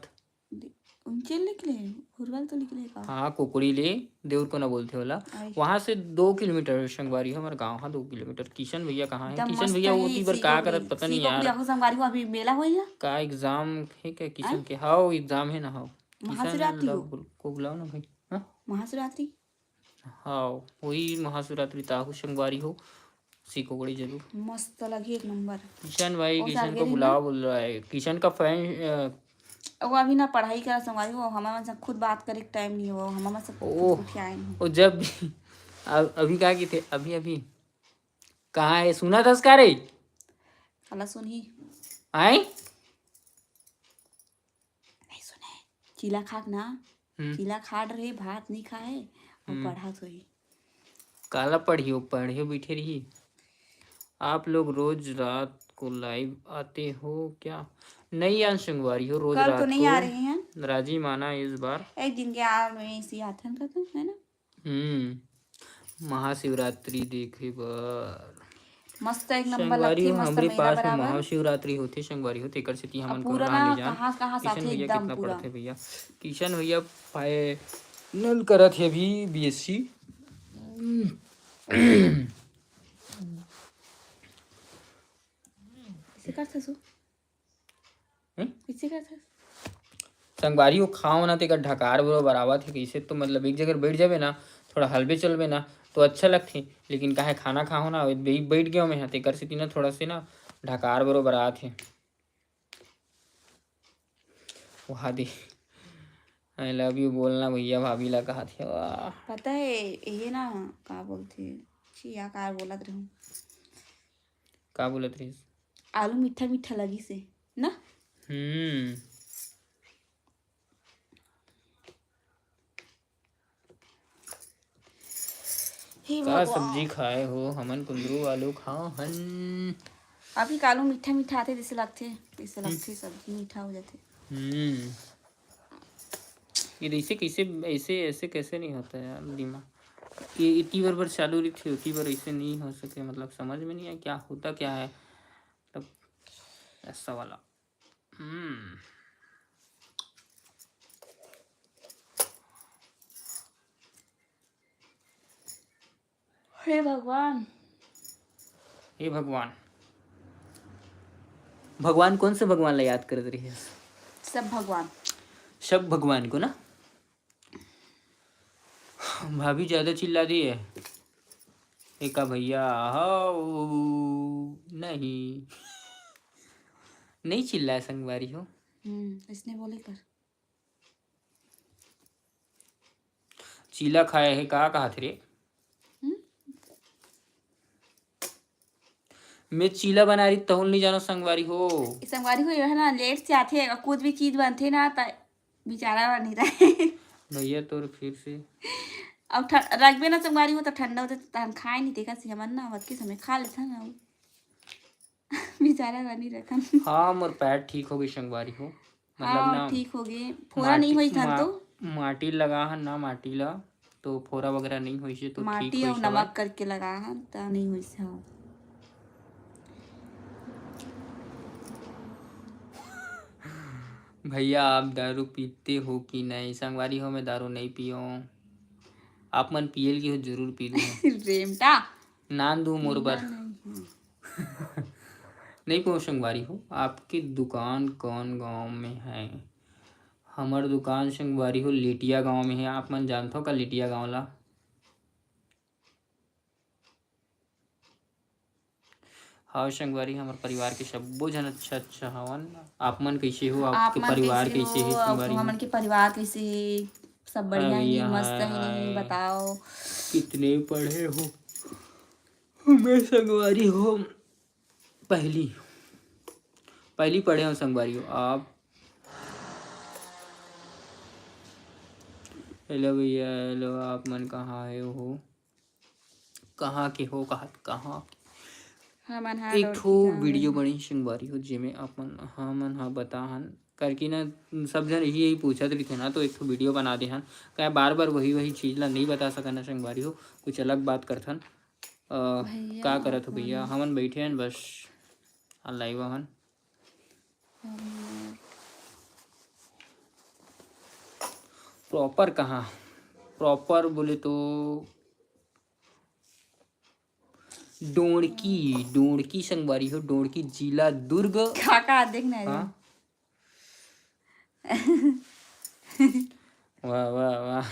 दे-, उनके लिख ले, हुरवाल तो लिख ले का? हाँ, कोकड़ी ले, देवरकोना बोलथे ओला। आई। वहाँ से दो किलोमीटर संगवारी हो, हमर गाँव, हाँ, दो किलोमीटर। किशन भैया कहाँ है? एकदम किशन मस्त भैया है, ओती बर सीखो का भी, करत, पता नहीं सीखो भी यार। आखो संगवारी हो, अभी मेला होई ना? का exam है क्या किशन आय? के? हाँ, exam है ना, हाँ। महाशिवरात्रि किशन हो। ला बोल-, को बुलाओ ना भाई। हाँ? महाशिवरात्रि। हाँ, वही महाशिवरात्रि ताहू संगवारी हो, सीखो बड़ी जरूर। मस्त लगी एक नंबर। किशन भाई, वो किशन को बुलाओ बोल रहा है। किशन का fan, अ, वो अभी ना पढ़ाई करा संगवारी हो, हमर मन से खुद बात करे के टाइम नहीं हो, हमर मन से ओह। उठियाए नहीं। वो जब भी, अब-, अभी का की थे, अभी, अभी कहाँ है, सुना दस का रे? काला सुनही? आए? नहीं सुने। चीला खाक ना, हम्म। चीला खाड रहे, भात नहीं खाए, और हम्म। पढ़त होही। काला पढ़ियो, पढ़ियो बैठे रही। आप लोग रोज रात को लाइव आते हो क्या? नहीं यार संगवारी हो, रोज कल तो रात नहीं को आ रहे हैं। राजी माना इस बार। एक दिन के आ में इसी आथन का तो, है ना? हम्म, महाशिवरात्रि देखे बर। मस्त एक नंबर संगवारी लगथे, हो, मस्त हमरे मेला पास में बराबर। महाशिवरात्रि होथे संगवारी हो, तेकर सेती अब हमन पूरा कोलराहा ना ले जान। कहाँ, कहाँ किशन साथे भैया एकदम कितना पूरा। पढ़त हे भैया? किशन भैया फाइनल करत हे अभी बीएससी। कइसे करथस वो? हम्म? कइसे करथस? संगवारी हो, खाओ ना, तेकर ढकार बरोबर आवत हे। कइसे तो मतलब एक जगह बैठ जाबे ना, थोड़ा हलबे चलबे ना, तो अच्छा लगथे। लेकिन काहे खाना खाओ ना, बै-, बैठ गयो मैं, तेकर सेती ना थोड़ा से ना ढकार बरोबर आवत हे। वहा दे, आई लव यू बोलना भैया भाभी ला कहत हे। वाह। पता है ये ना का बोलथे, छी या का बोलत रहूं। का बोलत रहिस? आलू मीठा मीठा लगिस हे ना? हम्म। हे का भगवान। सब्जी खाए हो? हमन कुंदरू आलू खाओ हन। अभी का आलू मीठा मीठा आथे, जैसे लगथे, जैसे हम्म। लगथे सब्जी मीठा हो जाथे। हम्म। ये ऐसे कैसे, ऐसे, ऐसे कैसे नहीं होता यार दिमाग? ये इतनी बार, बार चालू रही थी, उतनी बार ऐसे नहीं हो सके, मतलब समझ में नहीं आया क्या होता क्या है, मतलब ऐसा वाला। हम्म। हे भगवान। हे भगवान। भगवान, कौन से भगवान ला याद करत रहिस? सब भगवान। सब भगवान को ना? भाभी ज्यादा चिल्ला दिए। एका भैया, हाओ, नहीं। नहीं चिल्लाए संगवारी हो। हम्म, इसने बोले कर। चीला खाए हे का कहत रे? हम्म? मैं चीला बना रही तहुल नहीं जानो संगवारी हो। ए संगवारी हो, ये है ना, लेट से आथे, अउ कुछ भी चीज बनथे ना, त बेचारा बनी रहे। भैया तोर फिर से। अब ठ-, रखबे ना संगवारी हो, त ठंडा हो जाथे, तहन खाए नहीं, देखा से हमन ना, अवत के समय खा लेथन ना। बेचारा रानी रकन। हाँ, मोर पैर ठीक हो गई संगवारी हो। मतलब हाँ, ना, ठीक हो गए। फोरा माटी, नहीं होई था मा-, तो? माटी लगा हन ना, माटी ला, तो फोरा वगैरह नहीं होई से, तो ठीक माटी होई और से नमक हवय। करके लगा हन, त नहीं होई से, हाँ। भैया, आप दारू पीते हो कि नहीं? संगवारी हो, मैं दारू नहीं पियो। आप मन पियल की हो, जरूर पी लूँ। रेमटा। नान दू मोर बर। पीना नहीं है। नहीं पहुँच संगवारी हो, आपकी दुकान कौन गांव में है? हमर दुकान संगवारी हो लिटिया गांव में है। आप मन जानथो का लिटिया गांव ला? हाव संगवारी, हमर परिवार के सब्बो झन अच्छा अच्छा हवन। आप मन कइसे हो? आपके आप मन परिवार कइसे कइसे हो? हे आप संगवारी हो? हमन के परिवार कइसे हे? सब बढ़िया हाँ हे, भैया, मस्त हाय, हे, नहीं हाय। बताओ। कितने पढ़े हो? मैं संगवारी हो पहली, पहली पढ़े हो संगवारी हो आप। हेलो भैया, हेलो, आप मन कहाँ हे हो? कहाँ के हो, कहाँ, कहाँ के? हमन हा एक ठो वीडियो बनी संगवारी हो, जेमे अपन हमन हा बताहन करके ना, सब जन यही, यही पूछत रहिथे ना, तो एक ठो वीडियो बना देहन। काहे बार बार वही, वही चीज ला नहीं बता सकन ना संगवारी हो, कुछ अलग बात करथन। अ, भैया, का करत हो भैया? अपन हमन बैठे हन बस, आ लाइव हन। प्रॉपर कहाँ? प्रॉपर बोले तो डोंडकी, डोंडकी संगवारी हो, डोंडकी जिला दुर्ग। का, का देखना है? हाँ। वाह, वाह, वाह।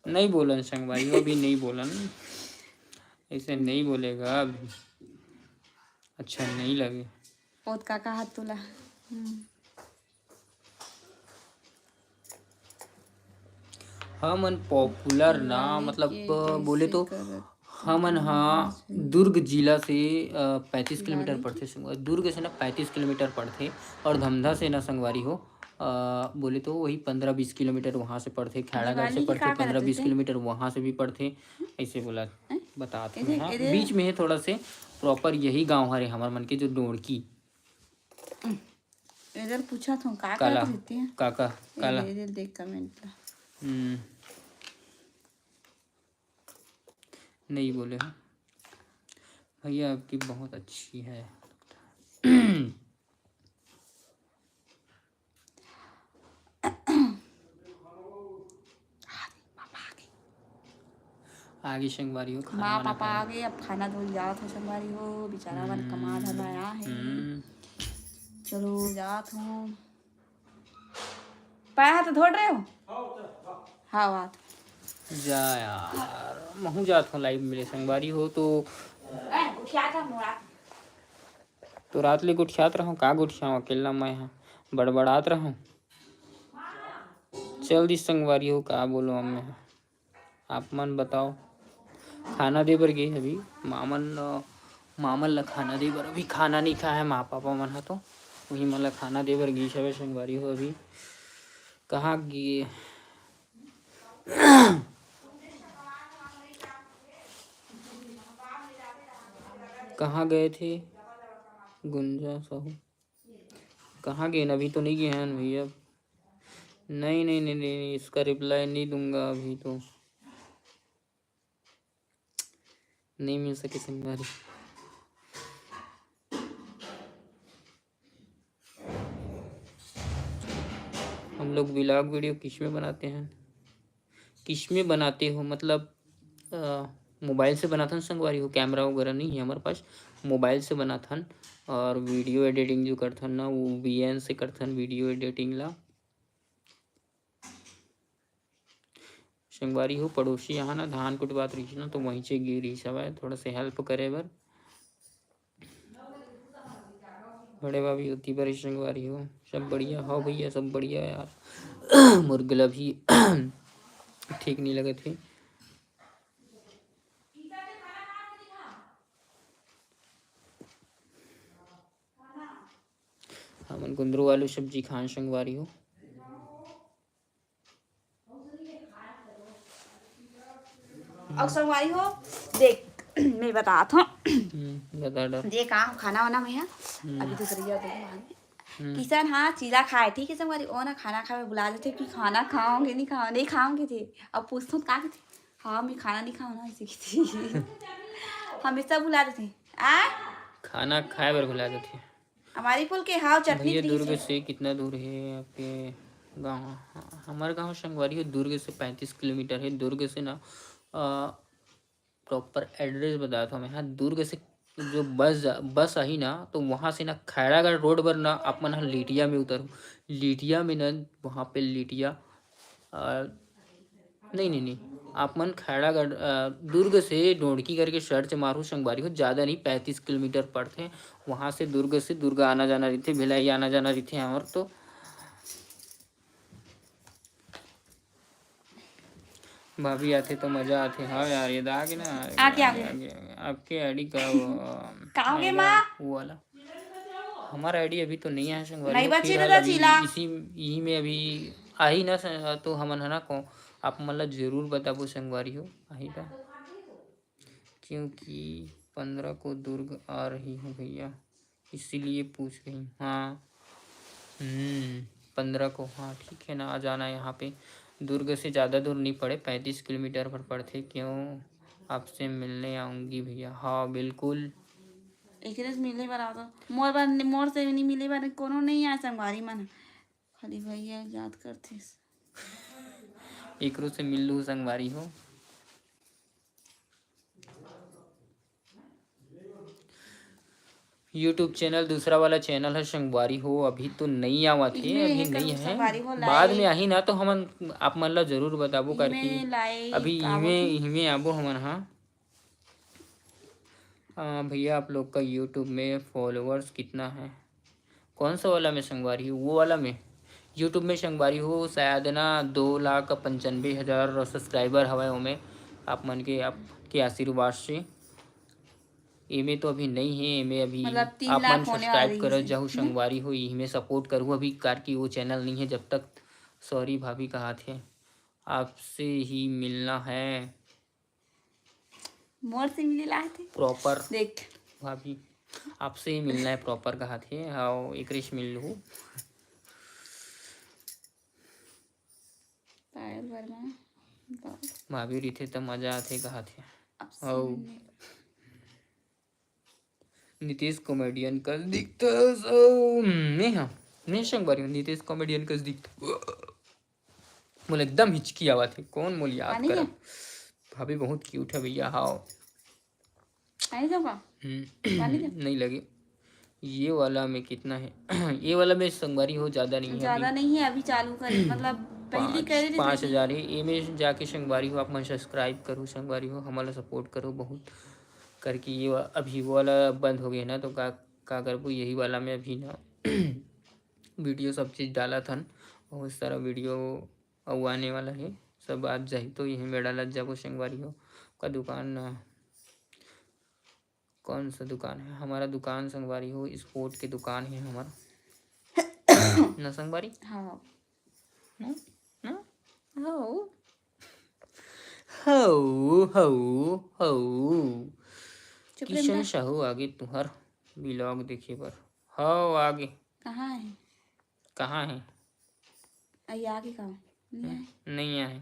नहीं बोलन संगवारी हो, अभी नहीं बोलन, ऐसे नहीं बोलेगा अभी। अच्छा, नहीं लगे। ओत का कहा तुला? हम्म। हमन पॉपुलर ना, मतलब, बोले तो हमन हा दुर्ग जिला से पैंतीस किलोमीटर पड़थे संगवारी, दुर्ग से ना पैंतीस किलोमीटर पड़थे, और धमधा से ना संगवारी हो, अ, बोले तो वही पंद्रह बीस किलोमीटर वहाँ से पड़थे, खैरागढ़ से पड़थे पंद्रह बीस किलोमीटर, वहाँ से भी पड़थे, ऐसे बोला बतात हूँ। हाँ, बीच में है थोड़ा से, प्रॉपर यही गांव हरे हमर मन के जो डोड़की। इधर पूछा था का काला, करते हैं? काका, काला। इधर देख कमेंट ला। हम्म। नहीं बोले हो भैया, आपकी बहुत अच्छी है। आगे संगवारी हो, खाना माँ वाना पापा खाए। आगे, अब खाना धोल जात हो संगवारी हो, बेचारा मन कमा धमाया है। हम्म, चलो जात हो। पाया हाथ धोड़ रहे हो? हाँ बात। जा यार, महू जात हूँ लाइव मिले संगवारी हो तो। उठिया था मोरा। तो रात ले गोठियात रहूँ, का गोठियाऊँ, अकेला मैं हा बड़बड़ात रहूँ। चल दी संगवारी हो, का बोलो अब मैं, आप मन बताओ। खाना दे बर गे अभी मामन ल, मामन ल खाना दे बर, अभी खाना नहीं खाया है माँ पापा मन ह, तो वही मन ल खाना दे बर गिस हवे संगवारी हो। अभी कहाँ गे, कहाँ गए थे गुंजा साहू? कहाँ गए? अभी तो नहीं गए हैं भैया। नहीं, नहीं, नहीं, नहीं, इसका रिप्लाई नहीं दूंगा अभी तो। नहीं मिल सके संगवारी। हम लोग व्लॉग वीडियो किस में बनाते हैं? किस में बनाते हो? मतलब, अ, मोबाइल से बनाथन संगवारी हो, कैमरा वगैरह नहीं है हमारे पास, मोबाइल से बनाथन। और वीडियो एडिटिंग जो करथन ना, वो वी एन से करथन वीडियो एडिटिंग ला। संगवारी हो, पड़ोसी यहाँ ना धान कुटवात रहिस ना, तो वहीं से गे रहिस हवय थोड़ा से हेल्प करे बर। बड़े भाभी होती बड़े संगवारी हो, सब बढ़िया हो भैया, सब बढ़िया यार। मुर्गला भी ठीक नहीं लगत हे। हमन कुंदरू आलू सब्जी खान संगवारी हो। अउ संगवारी हो, देख, मैं बतात हूँ। हम्म, बता डर। जे का खाना वाना में है, हम्म, अभी दूसरी जगह दुकान में। हम्म। किशन हाँ चीला खाए, ठीक है संगवारी, ओ ना खाना खाए बुला देथे कि खाना खाओगे नहीं खाओ, नहीं खाओगे थे। अब पूछता हूँ का कथे, हाँ मैं खाना नहीं खाऊँ ना, ऐसे कथे। हमेशा बुला देथे। आ खाना खाए बर भुला जाथे। हमारी फूल के हाँ चटनी भैया फ्री दुर्ग से। से कितना दूर है आपके गांव? हाँ, हमारे गांव संगवारी हो दुर्ग से पैंतीस किलोमीटर है। दुर्ग से ना प्रॉपर एड्रेस बताता हूँ मैं। हाँ, दुर्ग से जो बस जा, बस आही ना, तो वहाँ से ना खैरागढ़ रोड पर ना आप मन ह लिटिया में उतरो। लिटिया में ना, वहाँ पे लिटिया, आ, नहीं नहीं नहीं, आप मन खैरागढ़, आ, दुर्ग से डोंडकी करके सर्च मारू संगवारी हो, ज़्यादा नहीं, पैंतीस किलोमीटर पड़थे। वहाँ से दुर्ग से दुर्ग आना जाना रहिथे, भिलाई आना जाना रहिथे। और तो भाभी आथे तो मजा आथे। हाँ यार, ये दाग ना आ क्या? आगे, आगे, आपके आईडी का वो, का हो गया आएगा, माँ? वो वाला। हमारा आईडी अभी तो नहीं आया संगवारी नहीं हो, बची फिलहाल दादा अभी चीला। इसी, यही में अभी आई ना स-, तो हमन है ना को आप मन ला जरूर बताबो संगवारी हो, आई था, क्योंकि पंद्रह को दुर्ग आ रही हूँ भैया, इसीलिए पूछ रही हूँ। हाँ, हम्म, पंद्रह को, हाँ ठीक है ना, आ जाना यहाँ पे। दुर्ग से ज़्यादा दूर नहीं पड़े, पैंतीस किलोमीटर पर पड़ते। क्यों, आपसे मिलने आऊँगी भैया। हाँ बिल्कुल। एकरे से मिले बर आवत, मोर बर, मोर से नहीं मिले बर कोनो नहीं आए संगवारी मन, खाली भैया याद करथिस। एकरो से मिल लू संगवारी हो। YouTube चैनल दूसरा वाला चैनल है संगवारी हो, अभी तो नहीं आवत है, इमे अभी हे नहीं करू है। संगवारी हो, बाद like। में आही ना तो हमन आप मन ला जरूर बताबो करके। इमे like अभी आवत इमे है। इमे आबो हमन, हाँ। हाँ भैया, आप लोग का YouTube में फॉलोअर्स कितना है? कौन सा वाला में संगवारी हो? वो वाला में। YouTube में संगवारी हो शायद ना दो लाख पंचानबे हजार सब्सक्राइबर हवय ओमे। आप मन के, आपके आशीर्वाद से। एमे तो अभी नहीं है, एमे अभी मतलब तीन आप लाख मन होने सब्सक्राइब वाली करो है। जहू संगवारी हो, इहमे सपोर्ट करू अभी, कार की वो चैनल नहीं है जब तक। सॉरी भाभी कहा थे, आपसे ही मिलना है। मोर से मिले ला थे। प्रॉपर देख। भाभी, आपसे ही मिलना है प्रॉपर कहा थे। हाँ, एकरे से मिल लू। पायल वर्मा। भाभी रहिथे त मजा आथे कहा थे। आपसे अउ मिलने। नीतीश कॉमेडियन कस दिखथस। अउ, नहीं हाँ, नहीं संगवारी हो, नीतीश कॉमेडियन कस दिखथस। मोला एकदम हिचकी आवत हे, कौन मोला याद पानी करा? है? भाभी बहुत क्यूट है भैया, हाव। पानी दो का? हम्म, पानी दे। नहीं लगे। ये वाला में कितना है? ये वाला में संगवारी हो, ज्यादा नहीं है ज्यादा अभी। नहीं है, अभी चालू करे, मतलब पहली पाँच, करे रहे पाँच थे। हजार है। ये में जाके संगवारी हो, आप मन सब्सक्राइब करो, संगवारी हो, हमन ला सपोर्ट करो बहुत करके। ये वा-, अभी वो वाला बंद हो गया ना, तो का, का करबो, यही वाला में अभी ना वीडियो सब चीज डालत हन, बहुत सारा वीडियो अउ आने वाला है, सब आज जाही तो यही में डालत जाबो संगवारी हो। का दुकान ना, कौन सा दुकान है? हमारा दुकान संगवारी हो, स्पोर्ट के दुकान है हमारा। ना संगवारी? हाँ। ना? ना? हो। हो, हो, हो। चुप रह किशन बेटा। साहू आगे तुहर vlog देखे बर। हो, आगे। कहाँ है? कहाँ है? अई आगे का? नहीं आए। नहीं आए।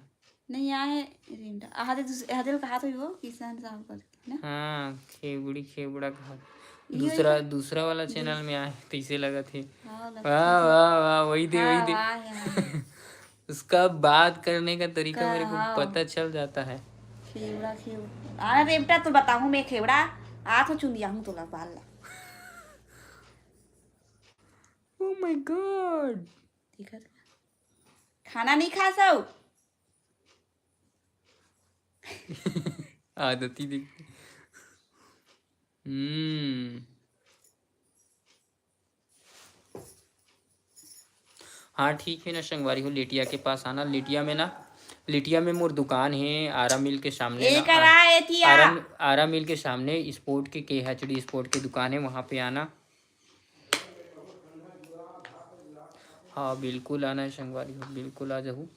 नहीं आए, रेंडा। आहा, दे दूस-, आहा, दे कहा तो वो किशन साहू करके, ना? हाँ, खेबड़ी, खेबड़ा कहा। इहो, दूसरा, इहो। दूसरा वाला दूस- चैनल में आए, तैसे लगत हे। हाँ, लगत वाह, हे। वाह, वाह, वही दे, हाँ, वही दे। वाह, हाँ। उसका बात करने का तरीका का, मेरे को हाँ। पता चल जाता है। खेबड़ा, खेबड़ा। अरे बेटा, तो बताहूँ मैं खेबड़ा, आ तो चुंदिया हूँ तोला बाल ला। Oh my God। ठीक है। खाना नहीं खा सो? आदती देख। हम्म। हाँ, ठीक है ना, संगवारी हो, लेटिया के पास आना। लेटिया में ना, लेटिया में मोर दुकान है, आरा मिल के सामने ना, एकर आ-, आए थी आ। आरा, आरा मिल के सामने स्पोर्ट के, KHD स्पोर्ट की दुकान है, वहाँ पे आना। हाँ, बिल्कुल आना है संगवारी हो, बिल्कुल आ जाहू।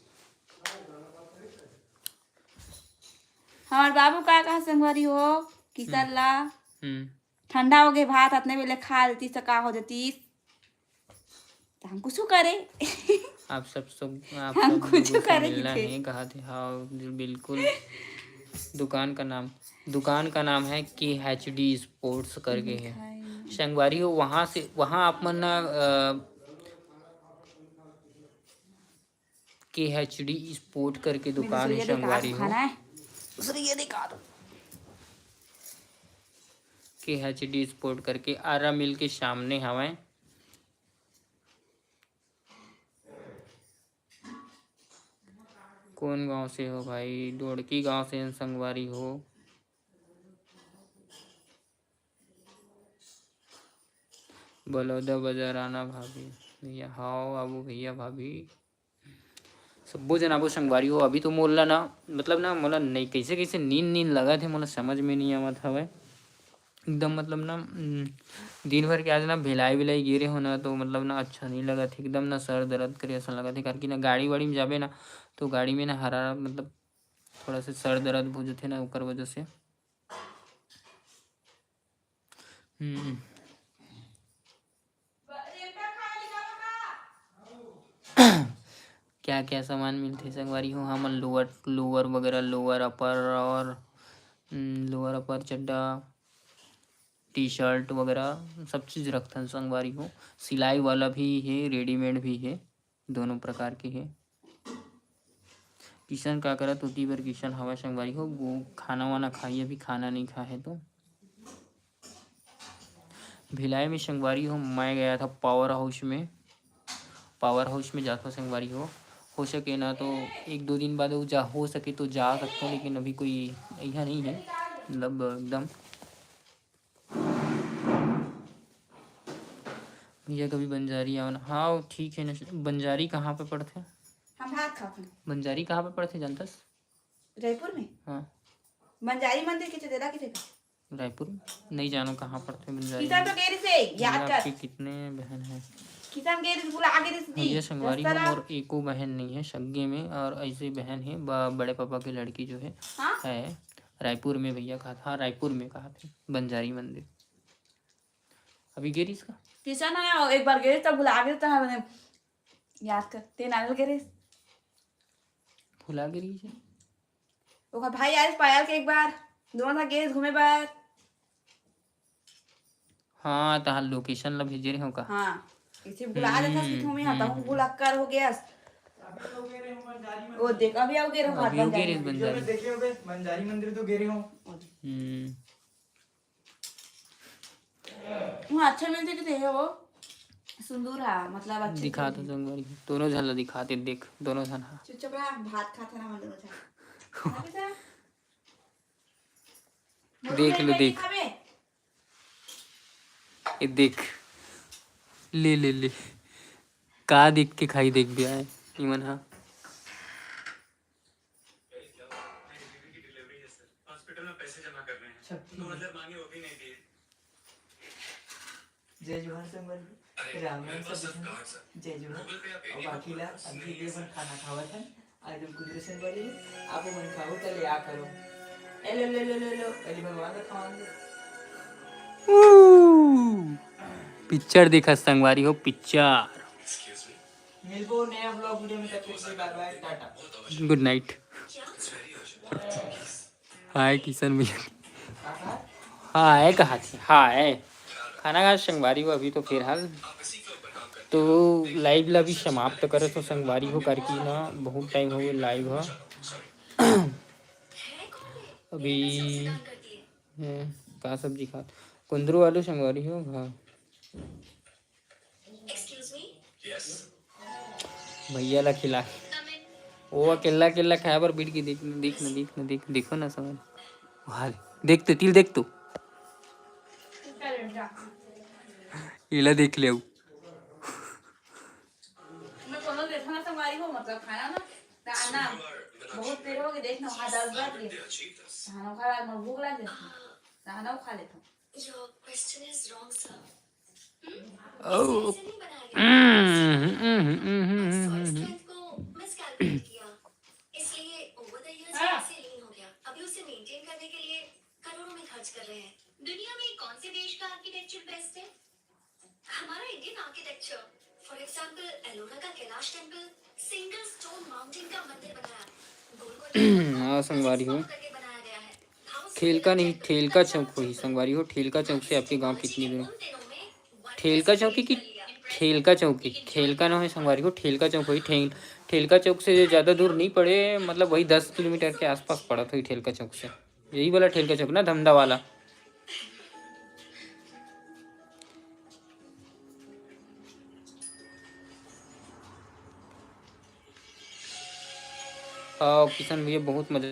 हमार बाबू का कहा संगवारी हो, किशन हम्म। ला हम्म। ठंडा हो गए भात, अतने बेले खा लेतीस त का हो जतीस। त हम कुछ करे। आप सब, सब, आप हम सब कुछ लोगों से करे मिलना किथे। है, कहा थे, हाँ, बिल्कुल। दुकान का नाम, दुकान का नाम है KHD स्पोर्ट्स करके है। मिठाई। संगवारी हो, वहाँ से, वहाँ आप मन ना, अ, KHD स्पोर्ट करके मेरे दुकान है, सुइया दिखा संगवारी हो। खाना है। दूसरी ये दिखा दो। KHD स्पोर्ट करके आरा मिल के सामने हवय। कौन गांव से हो भाई? डोड़की गांव से हन संगवारी हो। बलौदा बाजार आना भाभी। भैया, हाव, आबो भैया, भाभी। सब्बो जन आबो संगवारी हो। अभी तो मोला ना, मतलब ना, मोला नहीं, कैसे, कैसे नींद, नींद लगत हे, मोला समझ में नहीं आवत हवय। एकदम, मतलब ना, उम, दिन भर के आज ना भिलाई, विलाई गिरे हो ना, तो मतलब ना, अच्छा नहीं लगत हे, एकदम ना सर दर्द करे असन लगत हे, काबर कि ना गाड़ी, वाड़ी में जाबे ना, तो गाड़ी में ना हरारत, मतलब थोड़ा सा सर दर्द हो जथे ना, ओकर वजह से। हम्म। क्या क्या सामान मिलथे संगवारी हो? हमन लोअर, लोअर वगैरह, लोअर अपर और, हम्म, लोअर अपर चड्डा, टी शर्ट वगैरह सब चीज़ रखथन संगवारी हो। सिलाई वाला भी हे, रेडीमेड भी हे, दोनों प्रकार के हे। किशन का करत होती बर किशन हवा संगवारी हो, वो खाना वाना खाई, अभी खाना नहीं खाए तो। भिलाई में संगवारी हो, मैं गया था पावर हाउस में। पावर हाउस में जाता संगवारी हो, हो सके ना तो एक दो दिन बाद वो जा, हो सके तो जा सकता हूँ, लेकिन अभी कोई यहाँ नहीं है, मतलब एकदम भैया कभी बंजारी आवन। हाँ, ठीक है ना। बंजारी कहाँ पे पड़थे? हम भात खाथन। बंजारी कहाँ पे पड़थे, जानथस? रायपुर में। हाँ। बंजारी मंदिर किथे तेला किथे का? रायपुर में। नहीं जानो कहाँ पड़थे बंजारी किसान तो मंदिर। कह रही से याद भैया, कर। आपके कितने बहन हैं? किसान कह रही से, बुला आगे रही से दी। भैया संगवारी हो, दस साल मोर एको बहन नहीं है सग्गे में, और ऐसे बहन है ब-, बड़े पापा की लड़की जो है हाँ? है रायपुर में। भैया कहा था, हाँ, रायपुर में कहा थे बंजारी मंदिर। अभी गे रहिस का? किसान है, एक बार गए तब बुला आगे तो मैंने याद कर। ते नानल गए रहिस। भुला गे रहिस है। ओकर भाई आइस पायल के एक बार, दोनों था गए घूमे बार। हाँ, तहार लोकेशन ला भेजे रहे हो का? हाँ, इसे बुला देता कि तुम्हें आता हूँ, बुलक्कर हो गया। वो देख, अभी आओगे रहो अभी हो गे रहिस बंजारी। देखे होगे बंजारी मंदिर तो गे रहे हो। हम्म। वहाँ अच्छा मिलते कि है वो सुंदूर हा, मतलब अच्छे दिखा से। तो संगवारी, दोनों झन ला दिखाते, देख दोनों झन हा। चुपचाप रहा, भात खाता रहा दोनों झन। हाँ बेटा? देख लो, देख। खाबे? ये देख, ले ले ले, का देख के खाई, देख भी आए इमन हा। जय जोहार संगवारी, राम राम सब झन, जय जोहार। और बाकी ला अभी ये मन खाना खावत हन, आज हम कुंदरू संगवारी हो, आप मन खाओ त ले आ करो। ए लो लो लो लो लो, पहले भगवान का खावा दे। पिक्चर देखा संगवारी हो, पिक्चर। मिलबो नया ब्लॉग वीडियो में, तब तक के लिए बाय बाय, टाटा। गुड नाइट। हाय किशन भैया। हाय कहा थी, हाय। खाना खा संगवारी हो अभी तो फिलहाल। तो लाइव ला भी समाप्त करे तो संगवारी हो, करके ना बहुत टाइम हो गया लाइव हो। अभी हैं, का सब्जी खात? कुंदरू आलू संगवारी हो। हाँ। भैया ला खिला। वो अकेला अकेला खाए बर बिट के देख, देख न, देख न, देख, देखो ना समझ। वाह, देख तो, तिल देख तो। इला देख ले। मैं कोनो देखो ना संगवारी हो, मतलब खाना ना, ना, ना, बहुत देर हो गई, देख ना, वहाँ दस बज गए। खाना खा, मैं भूख लग गई, खाना खा लेता हूँ। Your question is wrong, sir. Oh. ऐसे नहीं बनाया गया। Soy strength को miscalculate किया, इसलिए over the years हाँ। ऐसे lean हो गया। अभी उसे maintain करने के लिए करोड़ों में खर्च कर रहे हैं। दुनिया में कौन से देश का architecture best है? हमारा Indian architecture, for example, Ellora का Kailash temple, single stone mountain का मंदिर बनाया, गोलकोंडा हाँ संगवारी हो। करके बनाया गया है। ठेलका नहीं, ठेलका चौक होही संगवारी हो। ठेलका चौक से आपके गांव कितनी दूर? ठेलका चौकी की ठेलका चौकी, ठेलका ना हो संगवारी हो, ठेलका चौक होही। ठेल ठेलका चौक से ज़्यादा दूर नहीं पड़े, मतलब वही दस किलोमीटर के आसपास पड़त होही ठेलका चौक से। यही वाला ठेलका चौक ना, धमदा वाला। आओ किशन भैया, बहुत मजा।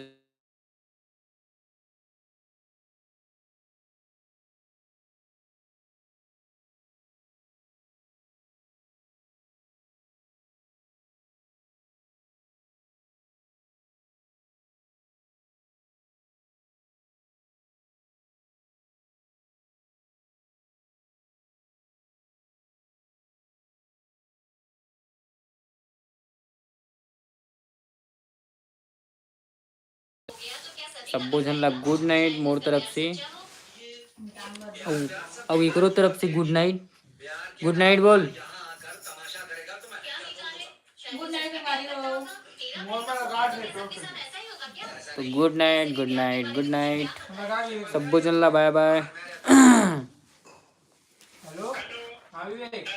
सब्बो झन ला गुड नाइट मोर तरफ से। अउ, अउ एकरो तरफ से गुड नाइट। गुड नाइट बोल। गुड नाइट संगवारी हो। तो गुड नाइट, गुड नाइट, गुड नाइट। सब्बो झन ला बाय बाय। हेलो, हाँ विवेक।